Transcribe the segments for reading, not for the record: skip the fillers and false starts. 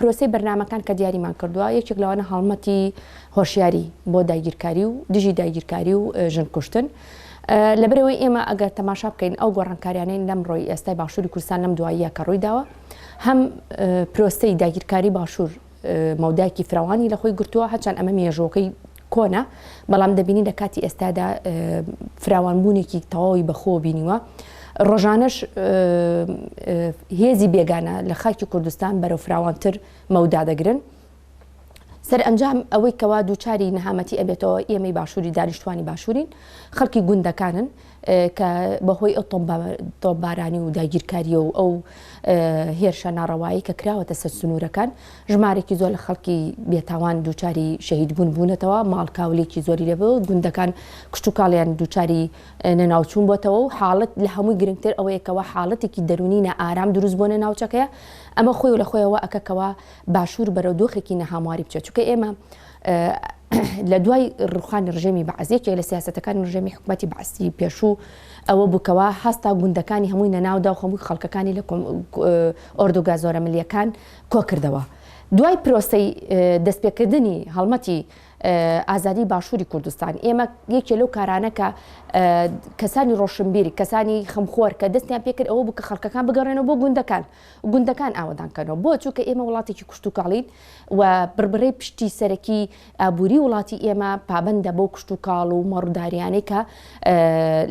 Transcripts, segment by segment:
پرۆسەی بەرنامەکان کە دیاریمان کردووە یەکێک لەوانە هەڵمەتی هۆشیاری بۆ داگیرکاری و دژی داگیرکاری و ژن کوشتن. لەبەرئەوەی ئێمە ئەگەر تەماشا بکەین ئەو گۆڕانکاریانەی لەمڕۆی ئێستای باشووری کوردستان لەم دواییە کە ڕوویداوە هەم پرۆسەی داگیرکاری باشوور مەودایەکی فراوانی لە خۆی گرتووە هەرچەند ئەمە مێژووەکەی کۆنە بەڵام دەبینین لە کاتی ئێستادا فراوانبوونێکی تەواوی بەخۆوە بینیوە ڕۆژانەش هێزی بێگانە لە خاکی کوردستان بەرەو فراوانتر مەودا دەگرن. سەرئەنجام ئەوەی کەوا دووچاری نەهامەتی ئەبێتەوە ئێمەی باشووری دانیشتوانی باشوورین خەڵکی گوندەکانن کە بەهۆی ئەو تۆپبارانی و داگیرکاریە و ئەو هێرشە ناڕەوایی کە کراوەتە سەر سنوورەکان ژمارێکی زۆر لە خەڵکی بێتاوان دووچاری شەهیدبوون بوونەتەوە ماڵ کاولێکی زۆری لێبوو گوندەکان کشتوکاڵیان دووچاری نەناوچوون بۆتەوە و حاڵەت لە هەمووی گرنگتر ئەوەیە کەوا حاڵەتێکی دەروونی نائارام دروست بۆنە ناوچەکەیە ئەمە خۆی و لە خۆیەوە ئەکە کەوا باشوور بەرەو دۆخێکی نەهامواری بچێت چونکە ئێمە لە دوای ڕوخانی ڕژێمی بەعس یەکێک لە سیاسەتەکانی ڕژێمی حکوومەتی بەعسی پێشوو ئەوە بوو کەوا هەستا گوندەکانی هەمووی نەناودا و هەمووی خەڵکەکانی لە ئۆردوگا زۆرەملیەکان کۆکردەوە. دوای پرۆسەی دەستپێکردنی هەڵمەتی ئازادی باشووری کوردستان ئێمە یەکێ لەو کارانە کە کەسانی ڕۆشنبیر کەسانی خەمخۆر کە دەستیان پێکرد ئەوە بوو کە خەڵکەکان بگەڕێنەوە بۆ گوندەکان گوندەکان ئاوەدان کەنەوە. بۆ؟ چونکە ئێمە وڵاتێکی کشتوکاڵین و بڕبڕەی پشتی سەرەکی ئابووری وڵاتی ئێمە پابەندە بەو کشتوکاڵ و مەڕداریانەی کە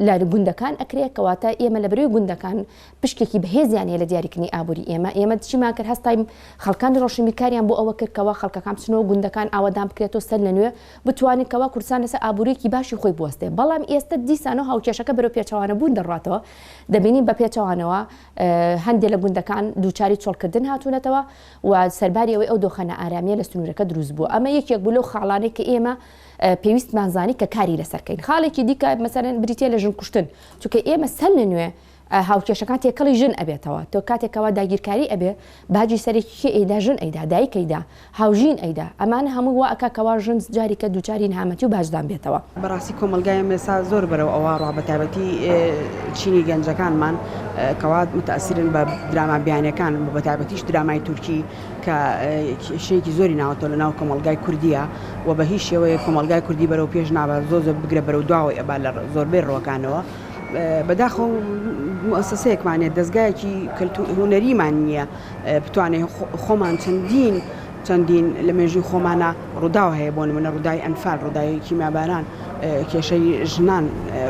لە گوندەکان ئەکرێ، کەواتە ئێمە لە بەرەی گوندەکان پشکێکی بەهێزیان هەیە لە دیاریکردنی ئابووری ئێمە. ئێمە چیمان کرد؟ هەستاین خەڵکانی ڕۆشنبیرکاریان بۆ ئەوە کرد کەوا خەڵکەکان بچنەوە گوندەکان ئاوەدان بکرێتەوە سەر لە نوێ بتوانین کەوا کوردستان لەسەر ئابوورییەکی باشی خۆی بوەستێ. بەڵام ئێستە دیسانەوە هاوکێشەکە بەرەو پێچەوانەبوون دەڕواتەوە، دەبینین بە پێچەوانەوە هەندێ لە گوندەکان دووچاری چۆڵکردن هاتوونەتەوە و سەرباری ئەوەی ئەو دۆخە نائارامییە لە سنوورەکە دروست بووە. ئەمە یەکێک بوو لەو خاڵانەی کە ئێمە پێویستمان زانی کە کاری لەسەر کەین. خاڵێکی دیکە مەسەلەن بریتییە لە ژن کوشتن، چونکە ئێمە سەر لە نوێ هاوکێشەکان تێکەڵی ژن ئەبێتەوە. تۆ کاتێک کەوا داگیرکاری ئەبێ باجی سەرەکی کێ ئەیدا؟ ژن ئەیدا، دایک ئەیدا. هاوژین ئەیدا، ئەمانە هەمووی وا ئەکا کەوا ژن جاریکە دووچاری نەهامەتی و باجدان بێتەوە. بەڕاستی کۆمەڵگای ئێمە ئێستا زۆر بەرەو ئەوە ڕوا بەتایبەتی چینی گەنجەکانمان کەوا متەئسیرن بە دراما بیانیەکان و بەتایبەتیش درامای تورکی کە کێشەیەکی زۆری ناوەتەوە لەناو کۆمەڵگای کوردیە و بە هیچ شێوەیەک کۆمەڵگای کوردی بەرەو پێش نابا زۆر زۆر بگرە بەرەو دواوەی ئەبا لە زۆربەی ڕووەکانەوە بەداخەوە موئەسەسەیەکمان نیە دەزگایەکی کەلتور هونەریمان نیە بتوانێت خۆمان چەندین چەندین لە مێژووی خۆمانە ڕووداو هەیە بۆ نمونە ڕووداوی ئەنفال ڕووداوی کیمیاباران کێشەی ژنان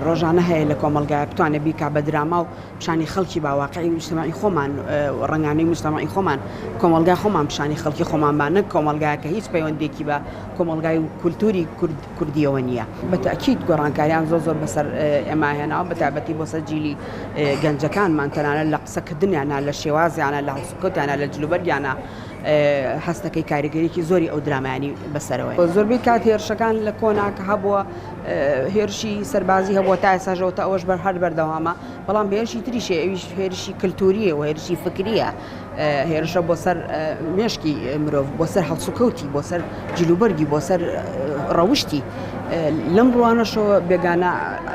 ڕۆژانە هەیە لە کۆمەڵگای بتوانێت بیکا بە دراما و پیشانی خەڵکی با واقعی مجتمعی خۆمان ڕەنگانەی مجتمعی خۆمان کۆمەڵگای خۆمان پیشانی خەڵکی خۆمان با نەک کۆمەڵگایە کە هیچ پەیوەندێکی بە کۆمەڵگای و کولتوری کورد کوردیەوە نییە. بە تەئکید گۆڕانکاریان زۆر زۆر بەسەر ئێمە هێناوە بە تایبەتی بۆ سەر جیلی گەنجەکانمان تەنانەت لە قسەکردنیانە لە شێوازیانە لە هەڵسوکەوتیانە لە جلوبەرگیانە هەستەکەی کاریگەریی زۆری ئەو درامایانی بەسەرەوەیە. زۆربەی کات هێرشەکان لە کۆنا کە هەبووە هێرشی سەربازی هەبووە تا ئێستاش ئەوەتا ئەوەش بەر هەر بەردەوامە بەڵام هێرشی تریش هەیە ئەویش هێرشی کلتورییە و هێرشی فکرییە هێرشە بۆ سەر مێشکی مرۆڤ بۆ سەر هەڵسوکەوتی بۆ سەر جلوبەرگی بۆ سەر ڕەوشتی لەم ڕوانەشەوە بێگانە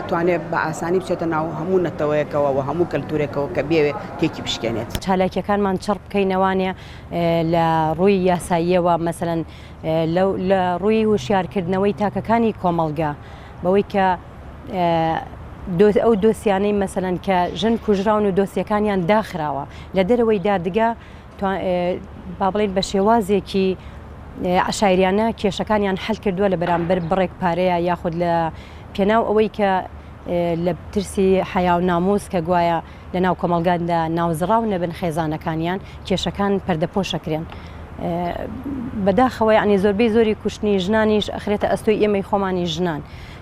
توانێت بە ئاسانی بچێتە ناو هەموو نەتەوەیەکەوە و هەموو کەلتورێکەوە کە بێوێ تێکی بشکێنێت. چالاکیەکانمان چڕ بکەینەوانێ لە ڕووی یاساییەوە مەسەلەن لە ڕووی هوشیارکردنەوەی تاکەکانی کۆمەڵگە بەوەی کە ئەو دۆسیانەی مەسەلەن کە ژن کوژراون و دۆسیەکانیان داخراوە لە دەرەوەی دادگا با بڵێین بە شێوازێکی عەشایریانە کێشەکانیان حەل کردووە لە بەرامبەر بڕێک پارەیە یاخود لە پێناو ئەوەی کە لە ترسی حەیا و ناموس کە گوایە لە ناو کۆمەڵگاندا ناوزڕاو نەبن خێزانەکانیان کێشەکان پەردەپۆشەکرێن. بەداخەوە یعنی زۆربەی زۆری کوشتنی ژنانیش ئەخرێتە ئەستۆی ئێمەی خۆمانی ژنان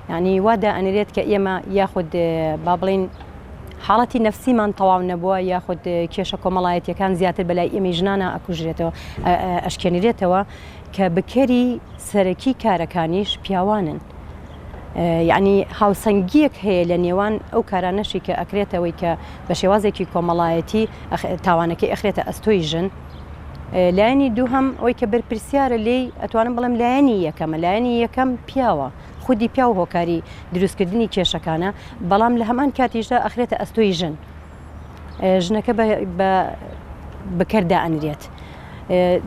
یعنی وا دائەنرێت کە ئێمە یاخود با بڵین حاڵەتی نەفسیمان تەواو نەبووە یاخود کێشە کۆمەڵایەتیەکان زیاتر بەلای ئێمەی ژنانە ئەکوژرێتەوە ئەشکێنرێتەوە کە بکەری سەرەکی کارەکانیش پیاوانن. یعنی هاوسەنگیەک هەیە لە نێوان ئەو کارانەشی کە ئەکرێتەوەی کە بە شێوازێکی کۆمەڵایەتی تاوانەکەی ئەخرێتە ئەستۆی ژن لایەنی دووهەم ئەوەی کە بەرپرسیارە لێی ئەتوانم بڵێم لایەنی یەکەمە لایەنی یەکەم پیاوە خودی پیاو هۆکاری دروستکردنی کێشەکانە، بەڵام لە هەمان کاتیشدا ئەخرێتە ئەستۆی ژن. ژنەکە بە بکەر دائەنرێت.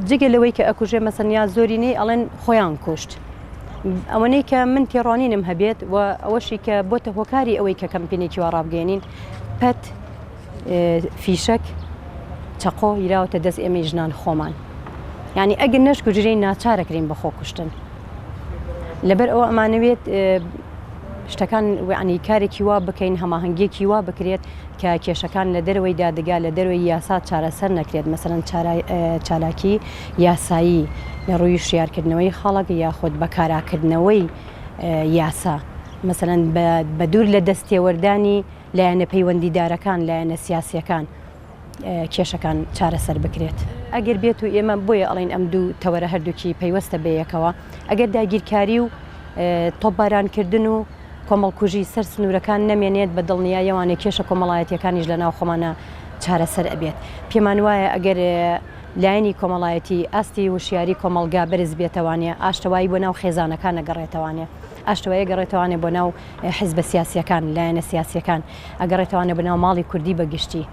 جگە لەوەی کە ئەکوژێ مەسەن یا زۆرینەی ئەڵێن خۆیان کوشت. ئەوەنەی کە من تێڕوانینم هەبێت و ئەوەشی کە بۆتە هۆکاری ئەوەی کە کەمپینێکی وا ڕابگەێنین پەت فیشەک چەقۆ یراوەتە دەست ئێمەی ژنان خۆمان یعنی ئەگەر نەشکوژرین ناچارەکرین بە خۆکوشتن لەبەر ئەوە ئەمانەوێت شتەکان وعنی کارێکی وا بکەین هەماهەنگیەکی وا بکرێت کە کێشەکان لە دەرەوەی دادگا لە دەرەوەی یاسا چارەسەر نەکرێت مەسەلەن چالاکی یاسایی لە ڕووی شیارکردنەوەی خەڵک یاخود بەکاراکردنەوەی یاسا مەسەلەن بە دوور لە دەستێوەردانی لایەنە پەیوەندیدارەکان لایەنە سیاسیەکان کێشەکان چارەسەر بکرێت. ئەگەر بێت و ئێمە بۆیە ئەڵێین ئەم دوو تەوەرە هەردووکی پەیوەستە بەیەکەوە، ئەگەر داگیرکاری و تۆپبارانکردن و کۆمەڵکوژی سەر سنوورەکان نەمێنێت بە دڵنیاییەوانێ کێشە کۆمەڵایەتیەکانیش لە ناو خۆمانە چارەسەر ئەبێت. پێمان وایە ئەگەر لایەنی کۆمەڵایەتی ئاستی وشیاری کۆمەڵگا بەرز بێتەوانێ ئاشتەوایی بۆ ناو خێزانەکان ئەگەڕێتەوانێ ئاشتەوایی ئەگەڕێتەوانێ بۆ ناو حزبە سیاسیەکان لایەنە سیاسیەکان ئەگەڕێتەوانێ بۆ ناو ماڵی کوردی بە گشتی.